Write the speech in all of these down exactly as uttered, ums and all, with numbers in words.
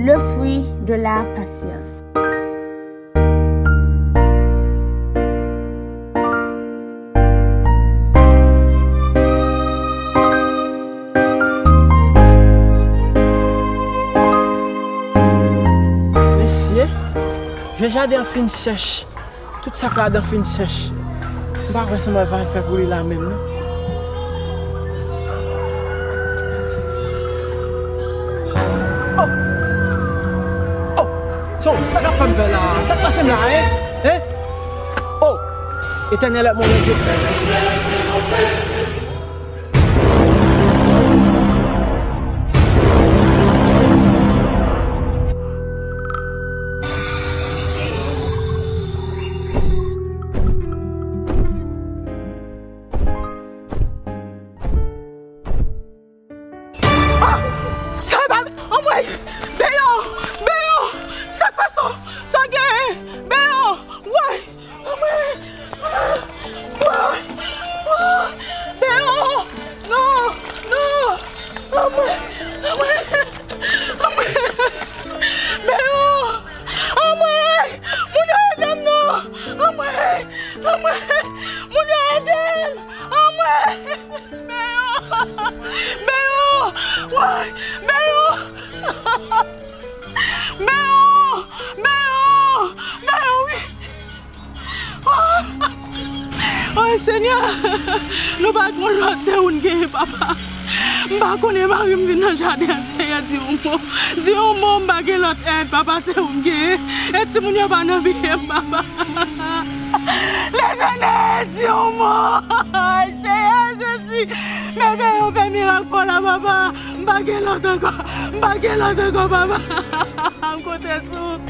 Le fruit de la patience. Mesye, jan jaden an fin chèch. Tout sa k ladan fin chèch. M pa kwè se mwen va fè pou li la menm, non. Oh! Oh! So, sa k ap fè m fè la? Sa k pase m la, en? En? Oh! Etènèl ap mwen. Ah! Sa e pa... Anmwey! Beyon! Beyon! Sa k pase w? Sa w genyen? Beyon! Woy! Anmwey! Woy! Woy! Beyon! Non! Non! Anmwey! Anmwey! Anmwey! Beyon! Anmwey! Moun yo ede m non! Anmwey! Anmwey! Moun yo ede m! Anmwey! Beyon! Beyon! Woy! Beyon! Beyon! Beyon! Beyon, wi! Oh, Senyè, nou pa konn lòt se ou n genyen, papa. M pa konnen mari m vin nan jaden an, Senyè, di yon mo. Di yon mo, m pa gen lòt èd, papa, se ou m genyen. E timoun yo pa nan byen, papa. Letènèl, di yon mo. Ay, Senyè Jezi, men Beyon fè mirak pa w la, papa. M pa gen lòt ankò. M pa gen lòt ankò, papa. M konte sou ou.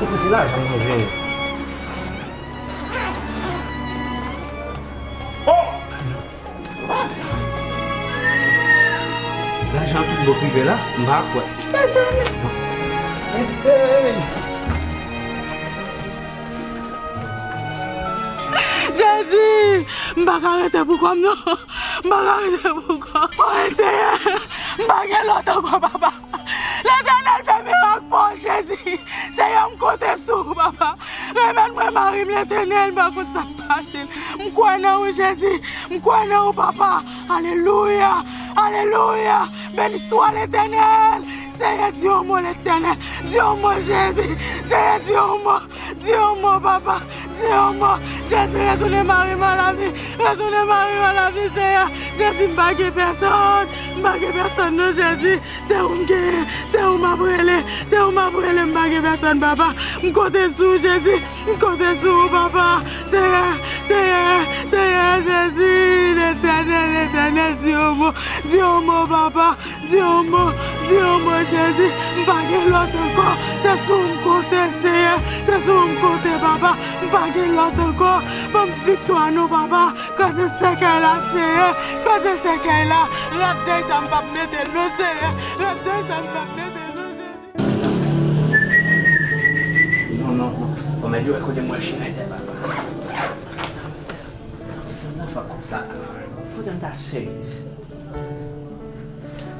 Ou se lajan manje. Oh! Lajan tout bon k rive la, m pa kwè. Mezanmi! Jezi! M pa ka rete pou kò m non. M pa ka rete pou kò m. Woy, Senyè, m pa gen lòt ankò, papa. Letènèl fè mirak pou w, Jezi. Senyè, m konte sou ou, papa. Remèt mwen mari m, Letènèl, m pa konn sa k pase l. M kwè nan ou, Jezi. M kwè nan ou, papa. Alelouya. Alelouya. Beni swa Letènèl. Senyè, di yon mo, Letènèl. Di yon mo, Jezi. Senyè, di yon mo. Di yon mo, papa. Di yon mo. Jezi, retounen mari m a lavi. Retounen mari m a lavi, Senyè. Jezi, m pa gen pèsonn. M pa gen pèsonn, non, Jezi. Se ou m genyen, se ou m ap rele, se ou m ap rele, m pa gen pèsonn, papa. M konte sou ou, Jezi, m konte sou ou, papa. Senyè, Senyè, Senyè Jezi, Letènèl, Letènèl, di yon mo, di yon mo, papa, di yon mo, di yon mo, Jezi. M pa gen lòt ankò, se sou ou m konte, Senyè, se sou ou m konte, papa. M pa gen lòt ankò, ban m viktwa, non, papa. Kraze sèkèy la, Senyè. Kraze sèkèy la. Rad dèy sa m p ap mete l non, Senyè. Rad dèy sa m p ap mete l non, Jezi. Non, non, non. Kòmè di wè kote mwen chire tè papa. Desann, desann, desann, desann, kòmsa. Kote m ta chire?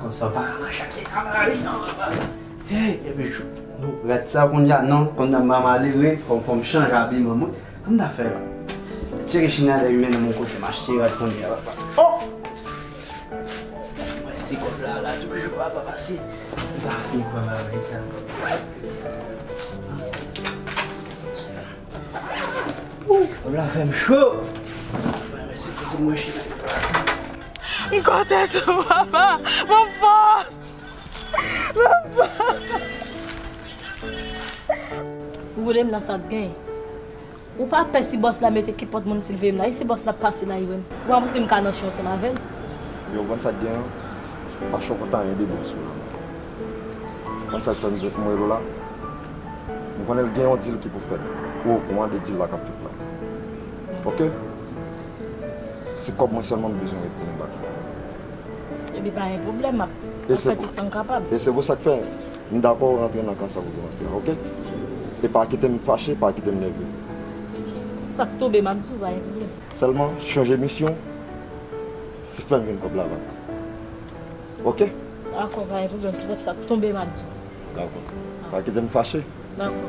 Kòmsa w pa ka mache ak tè nan lari non, papa. Hey, epi jou. Rad sa kounye a non, kounye a m pa malere, fò, fò m chanje abiman mwen. Sa m ta fè la? Tire chinèl e men nan yon kote, m achte rad kounye a, papa. Oh! Mwen si kòb la, la toujou, papa, pase. M pa fin kwè bagay sa. Ou, kòb la fè m cho. Mwen si kote mwen chinèl. M konte sou ou, papa. Ban m fòs. Ban m fòs. Ou rele m nan sa k gen. Ou pa pè si bòs la mete kenpòt moun siveye m la? E si bòs la pase la, li wè m? Ou pa panse m ka nan chen ansanm avè l? Yo, ou konn sa k gen an? Mache w konn anyen de bòs ou la. Ou konn sa k fè m, m rele w la? M konnen l gen yon dil ki pou fèt. Ou okouran de dil la k ap fèt la. Oke? Se kòb mwen sèlman m bezwen retounen ba. Epi pa gen pwoblèm, m ap fè tout sa m kapab. E se pou sa k fè M dakò w rantre nan ka sa w vle rantre a, oke? E pa kite m fache, pa kite m nève. Sa k tonbe m ap di w, pa gen pwoblèm. Sèlman, chanje misyon, se fè m jwenn kòb la bak. Oke? Dakò, pa gen pwoblèm. Poutèt sa k tonbe m ap di w. Dakò. Pa kite m fache. Dakò.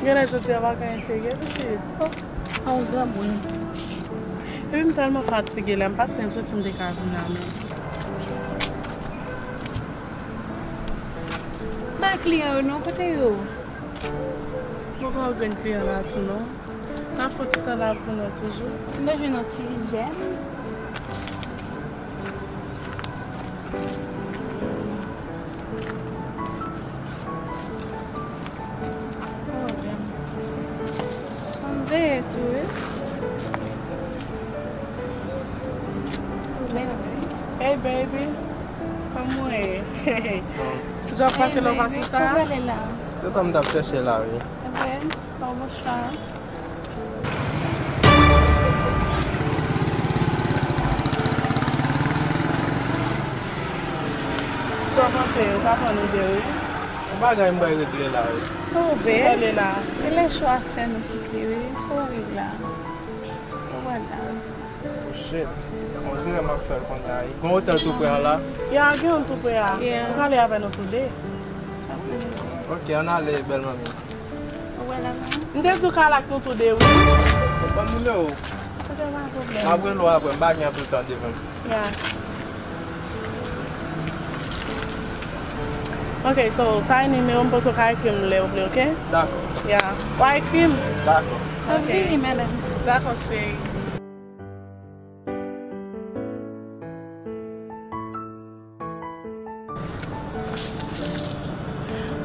Genlè jodi a pa gen anyen serye, pitit. Oh, a yon granmoun. Epi m tèlman fatige la, m pa t menm santi m te ka vin la menm. Bay kliyan yo non, kote yo? Bon, pa gen kliyan la tou non. N ap fè tout tan la pou nou toujou. M bezwen yon ti jèm. M veye tou, wi. Hey, baby. Kòman w ye? Jan w pase lè w pa sou sa? Se sa m t ap chèche la, wi. Bon chwa. Sa w panse? Ou ka pran nou de, wi. Yon bagay m bay regle la, wi. Ou bèl. Ou bèl la. E lè cho a fè nou kite, wi. Fò w rive la. Ou wè la. Oh, shit. On dirè m ap fè l kounye a. Gen otèl tou prè a la? Ya, gen yon tou prè a. Yeah. Ou ka ale avè nou tou de. Ok, ann ale, bèl manmi. Ou wè la, non? M te di w ka al ak nou tou de, wi. Ban m nimewo w. Ok, pa gen pwoblèm. M ap rele w apre, m pa gen anpil tan devan m. Ya. Ok, so, sa e nimewo m, poso ka ekri m lè w vle, ok? Dakò. Ya. W a ekri m? Dakò. Ok. Vini, madanm. Dakò, cheri.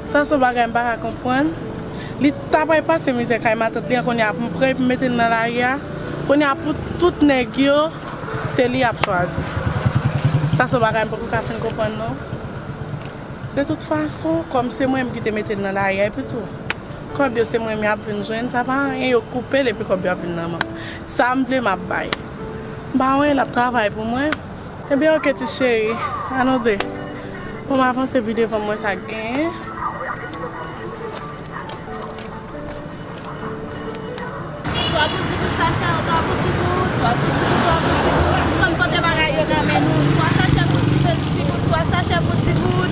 Sa se yon bagay m pa ka konprann. Li ta pral pase mizè kay matant li an, kounye a pou m pran epi m mete l nan lari a. Kounye a pou tout nèg yo, se li y ap chwazi. Sa se yon bagay m poko ka fin konprann non. De tout fason, kòm se mwen menm ki te mete l nan lari a, epi tou, kòb yo se mwen menm y ap vin jwenn, sa pa anyen, yo koupe l epi kòb yo ap vin nan men m. Sa m vle m ap bay. M pa wè l ap travay pou mwen. Ebyen, oke, ti cheri. Ann nou de. Bon, m avanse pi devan m wè sa k genyen. Twa pou ti goud sachè, twa pou ti goud, twa pou ti goud, twa pou ti goud. Sispann pote bagay yo nan men nou. Twa sachè pou ti goud, ti goud, twa sachè pou ti goud.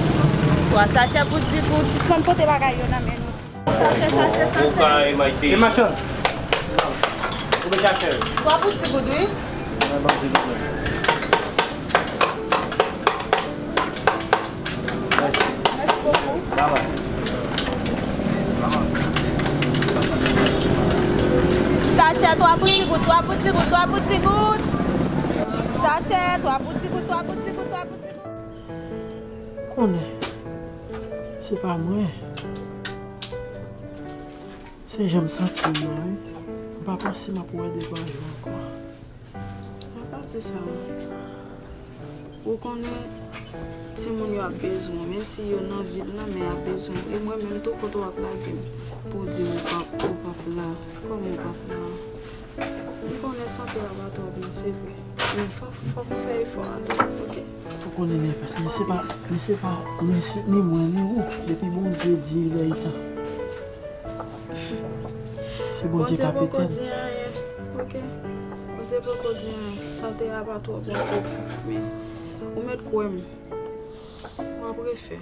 Twa sachè pou ti goud. Sispann pote bagay yo nan men nou. Sachè, sachè, sachè. Ou kay Maite. E machann. Ou pe chache. Twa pou ti goud, wi. Mwen ban ti goud mwen. Mèsi. Mèsi bokou. Babay. Sachè, twa pou ti goud, twa pou ti goud, twa pou ti goud. Sachè, twa pou ti goud, twa pou ti goud, twa pou ti goud. Konnen, se pa mwen. Se jan m santi m nan, wi. M pa panse m ap wè de twa jou ankò. Apa di sa, ou konnen timoun yo ap bezwen w, menm si yo nan vil nan, men y ap bezwen w. E mwen menm tou, kote w ap lage m pou w di m ou p ap, ou p ap la? Kòman ou p ap la? M konnen sante a pa twò bon, se vre. Men fòk, fòk ou fè efò a tou, oke? Ou konnen, men, men se pa, men se pa, men se ni mwen, ni ou. Depi Bondye di, lè e tan. Se Bondye k ap etèn. Bondye poko di anyen, oke? Bondye poko di anyen. Sante a pa twò bon, se vre. Men ou mèt kwè m. W ap refè.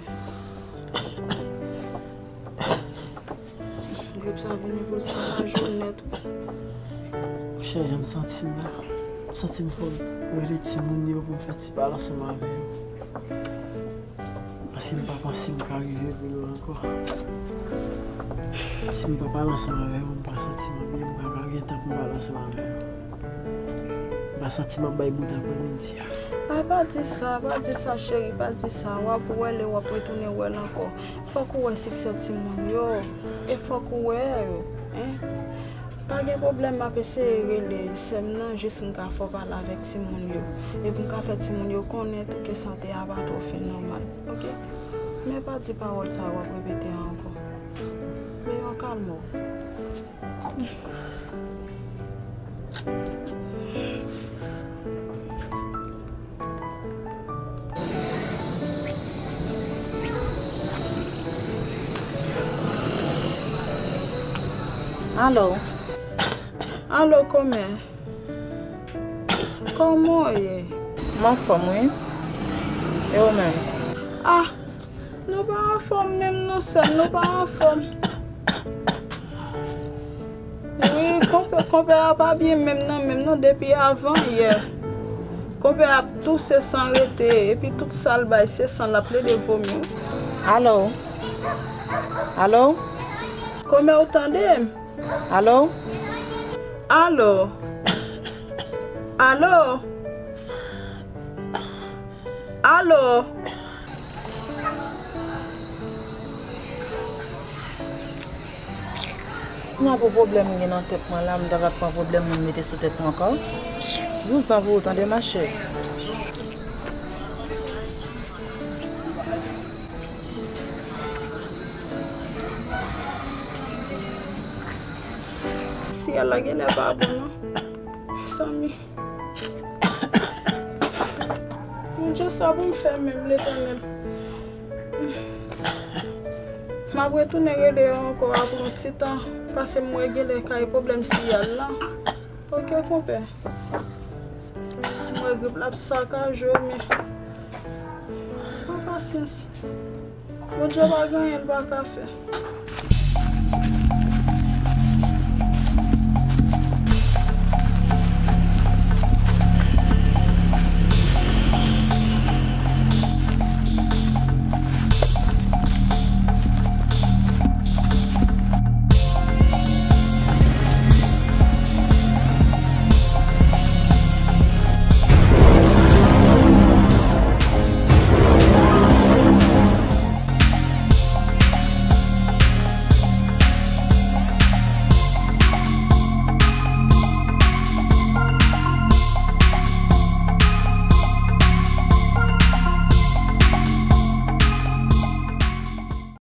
Grip sa vini pou sa, pa jwenn nèt, wi. Monchè, jan m santi m la, m santi m fò m rele timoun yo pou m fè ti pale ansanm avè yo. Paske m pa panse m ka rive pi lwen ankò. Si m pa pale ansanm avè yo, m pa santi m byen, m pa ka gen tan pou m pale ansanm avè yo. M pa santi m ap bay bout aprèmidi a. Ay, pa di sa, pa di sa, cheri, pa di sa. W ap wè l e w ap retounen wè l ankò. Fòk ou wè siksè timoun yo. E fòk ou wè yo, en. Pa gen pwoblèm, m ap eseye rele sè m nan jis m ka fè w pale avèk timoun yo. Epi m ka fè timoun yo konnen tou ke sante a pa twò fin nòmal, oke? Men pa di pawòl sa yo w ap repete a ankò. Men yo kalme w. Alo. Alo, kòmè. Kòman w ye? M anfòm, wi. E ou menm? Ah, nou pa anfòm menm non, sè m, nou pa anfòm. Wi, konpè, konpè a pa byen menm nan menm non, depi avan yè. Konpè ap touse san rete, epi tout sa l bay se san l ap plede vomi. Alo? Alo? Kòmè, ou tande m? Alo? Alo? Alo? Alo? Mwen pou pwoblèm m gen nan tèt mwen la, m ta va pran pwoblèm moun mete sou tèt mwen ankò. Vouzan pou ou tande, machè. Siyal la genlè pa bon non. Mezanmi. Bondye, sa pou m fè menm, Letènèl? M ap retounen rele yo ankò apre yon ti tan, paske m wè genlè kay pwoblèm siyal la. Ok, konpè. M wè grip la ap sakaje w, men pran pasyans. Bondye pa gen anyen l pa ka fè.